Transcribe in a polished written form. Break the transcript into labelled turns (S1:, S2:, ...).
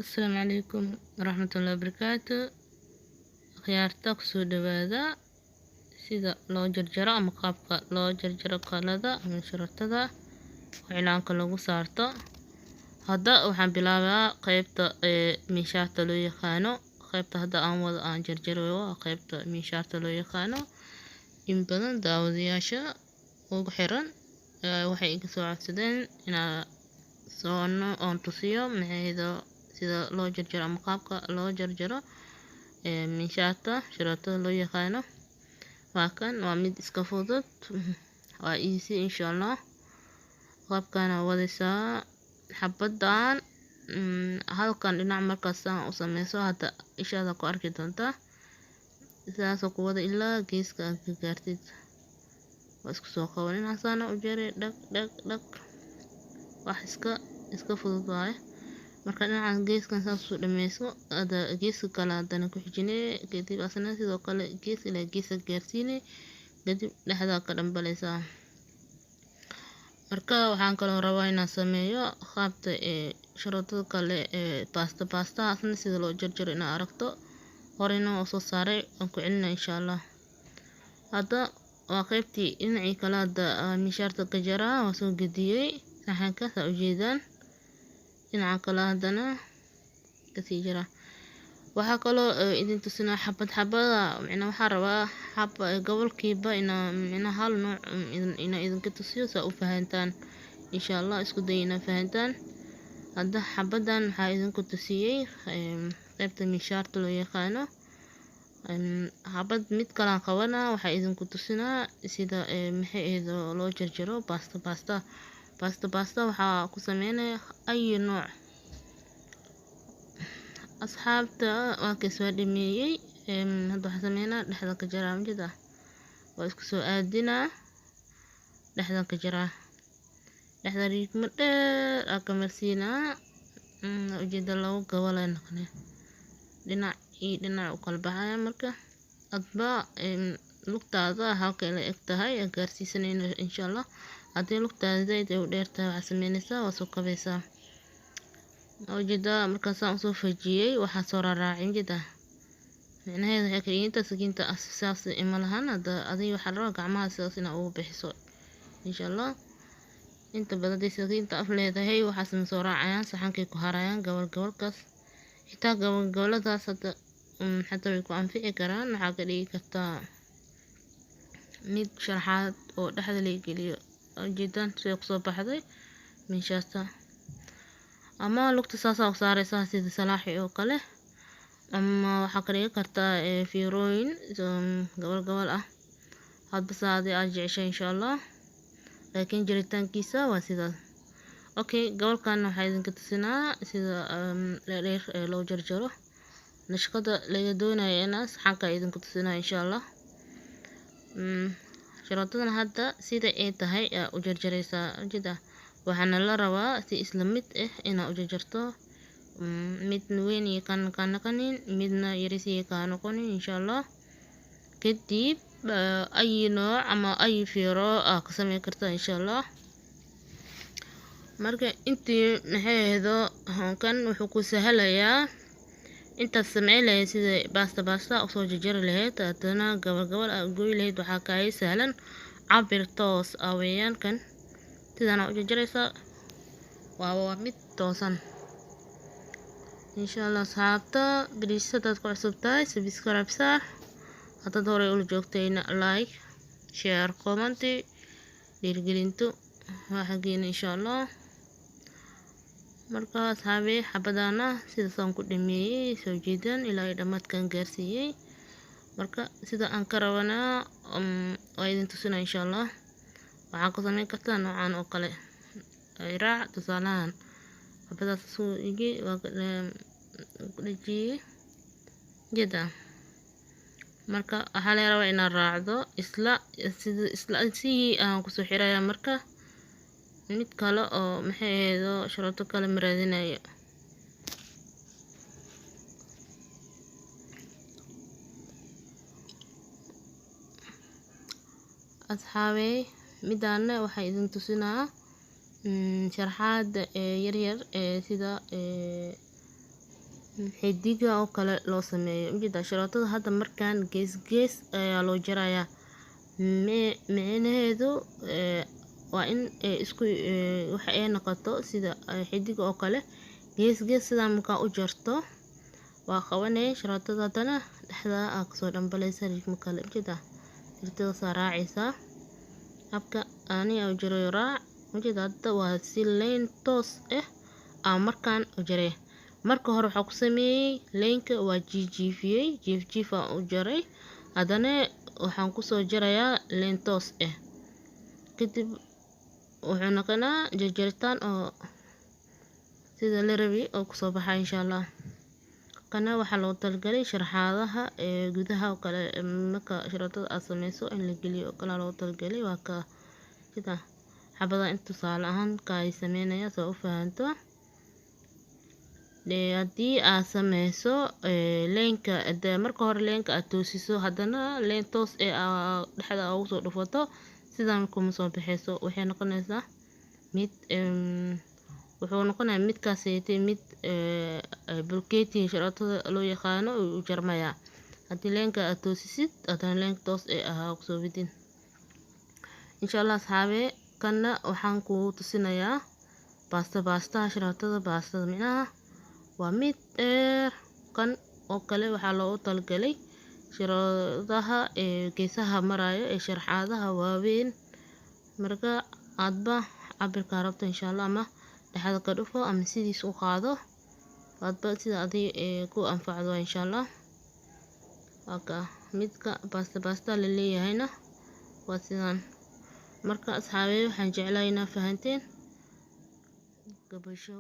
S1: Asalaamu calaykum waraxmatullaahi wabarakaatu. Akhyaarta, kusoo dhawaada sida loo jarjaro ama qaabka loo jarjaro qalada ama sharatada oo cilaanka lagu saarto. Hadda waxaan bilaabaa qeybta ee miishaarta loo yaqaano. Qeybta hadda aan wada aan jarjarayo waa qeybta miishaarta loo yaqaano. In badan daawadayaasha ugu xiran waxay iga soo codsadeen inaa soono oon tusiyo maxayda sida loo jarjaro ama qaabka loo jarjaro ee miishaarta sharatada loo yaqaano. Waa kan, waa mid iska fudud, waa easy insha Allah. Qaabkana wadaysaa xabadan halkan dhinac markaas saan u sameyso, hadda ishaada ku arki doontaa. Sidaasoo ku wada ilaa geeska aad ka gaartid. Waa isku soo qaban dhinacaasana u jari, dhag dhag dhag. Wax iska fudud waaye. Marka dhinacan geeskan saas u dhameyso, hadda geeska kale haddana ku xijinee, kadib asna sidoo kale gees ilaa gees aad gaarsiine, kadib dhexdaa ka dhambaleysaa. Marka waxaan kaloo rabaa inaan sameeyo qaabta ee sharootada kale ee baasta baasta, asna sida loo jarjaro inaa aragto. Horeyna waa soo saaray, waan ku celinaa insha Allah. Hadda waa qeybtii dhinacii kale hadda miishaarta ka jaraa, waa soo gediyey saxanka saa ujeedaan. Dhinaca kale haddana kasii jaraa. Waxaa kaloo idin tusinaa xabad xabada, micnaa waxaa rabaa xab gobolkiiba inaa micnaa hal nooc inaa idinka tusiyo saa u fahantaan insha Allah. Isku day inaa fahantaan. Hadda xabadan waxaa idinku tusiyey qeybta miishaarta loo yaqaano. Xabad mid kalaan qabanaa, waxaa idinku tusinaa sida maxay ahayd loo jarjaro baasta baasta. Baasta baasta waxaa ku sameynaya ay nooc. Asxaabta, waa kaas, waa dhameeyey. Hadda waxaan sameynaa dhexda ka jaraa, majeeda waa isku soo aadinaa, dhexdan ka jaraa, dhexda riigmo dheer aa ka marsiinaa. Ujeeda labo gobol ay noqonee, dhinac iyo dhinac u kala baxaya. Marka adba lugtaada halka la eg tahay aa gaarsiisanayna insha Allah. Haddii lugtaada zaid ay u dheer tahay, waxaa sameynaysaa waa soo kabaysaa. Ujeeda markaan saan usoo fajiyey, waxaa soo raaraacay, majeeda micnaheedu waxay ka dhigan tahay sakiinta saas ima lahan. Hadda adiga waxaa la rabaa gacmaha sidaas inaa ugu bixiso insha Allah. Inta badan haday sakiinta af leedahay, waxaas ma soo raacayaan, saxankay ku harayaan gobol gobolkaas. Xitaa gobol goboladaas hadda xataa way ku anfici karaan. Waxaa ka dhigi kartaa mid sharaxaad oo dhexda laga geliyo. Ujeedaan siday kusoo baxday miishaasta. Ama lugta saasaa u saareysaa sida salaaxi oo kale, ama waxaa ka dhigi kartaa fiirooyin gobol gobol ah, hadba saa adii aad jeceshay insha Allah. Laakiin jiritaankiisa waa sidaas. Okay, gobolkan waxaa idinka tusinaa sida dheerdheer ee loo jarjaro. Nashqada laga doonayo inaa saxanka idinku tusinaa insha Allah. Sharootadan hadda sida ay tahay aa u jarjareysaa, ujeeda waxaana la rabaa si isla mid ah inaa u jarjarto, mid weyn iyo kan ka noqonin, midna yaris iyo kaa noqonin insha Allah. Kadib ay nooc ama ay fiiro aa ka sameyn kartaa insha Allah. Marka intii maxay ahaydo kan wuxuu ku sahlayaa intaad sameyn lahayd sida baasta baasta usoo jarjari lahayd, haddana gobol gobol aa goy lahayd. Waxaa kaaga sahlan cabir toos ah weeyaan kan. Sidaan u jarjaraysaa, waa mid toosan insha Allah. Asxaabta, please haddaad ku cusub tahay subscribe saar, haddaad horey ula joogtayna like, share, comment. Dhiirigelintu waa xaggeena insha Allah. Marka asxaabi, xabadana sidaasaan ku dhameeyey, soo jeedan ilaa ay dhammaadkan gaarsiiyey. Marka sida aan ka rabanaa waa idin tusinaa insha Allah. Waxaa ku sameyn kartaa noocan oo kale, raac tusaalahan. Xabadaas soo igi waa ku dhejiyey, jeeda. Marka waxaa laga rabaa inaad raacdo isla sida isla sidii aan kusoo xiraya. Marka mid kale oo maxay ahayd sharooto kale ma raadinayo. Asxaabey, midaana waxaa idin tusinaa sharaxaad yaryar ee sida Xidiga oo kale loo sameeyo ujeeda sharootada. Hadda markaan gees gees ayaa loo jarayaa. Micnaheedu waa in isku waxa ay noqoto sida xidiga oo kale gees gees. Sidaa markaa u jarto, waa qabanay sharootada, haddana dhexda aa kasoo dhambalaysa rigmo kale. Ujeeda tirtadaasaa raacaysaa habka ani u jarayo, raac. Ujeeda hadda waa si line toos ah aa markaan u jaray. Marka hore waxaa ku sameeyey line-ka waa jiijiifiyey, jiif jiif aan u jaray. Haddana waxaan kusoo jarayaa line toos ah. Kadib wuxuu noqonaa jarjaritaan oo sida la rabi oo kusoo baxaa, insha Allah. Kana waxaa loogu talagalay sharaxaadaha ee gudaha oo kale, marka sharootada aad sameyso in la geliyo oo kale loogu talagalay. Waa ka sida xabada in tusaale ahaan ka ay sameynaya soo u fahanto. Haddii aad sameyso line-ka, marka hore line-ka aad toosiso, haddana line toos ee aa dhexda ugu soo dhufato, sidaan kuma soo baxayso. Waxay noqonaysaa mid, wuxuu noqonayaa midkaasayte mid bulkeeti sharootada loo yaqaano uu jarmayaa haddii line-ka aad toosisid, haddana line-ka toos ee ahaa kusoo bidin, insha Allah. Asxaabe, kanna waxaan kugu tusinayaa baasta, baastaha sharootada. Baastada micnaha waa mid dheer. Kan oo kale waxaa loogu talagalay sharoodaha ee geesaha marayo ee sharxaadaha waaweyn. Marka aadba cabirkaa rabto, insha Allah, ama dhexda ka dhufo ama sidiis u qaado, aadba sida adiga ee ku anfacdo, insha Allah. Waa ka midka baasta baasta la leeyahayna waa sidaan. Marka asxaabey, waxaan jeclahay inaa fahanteen gabasho.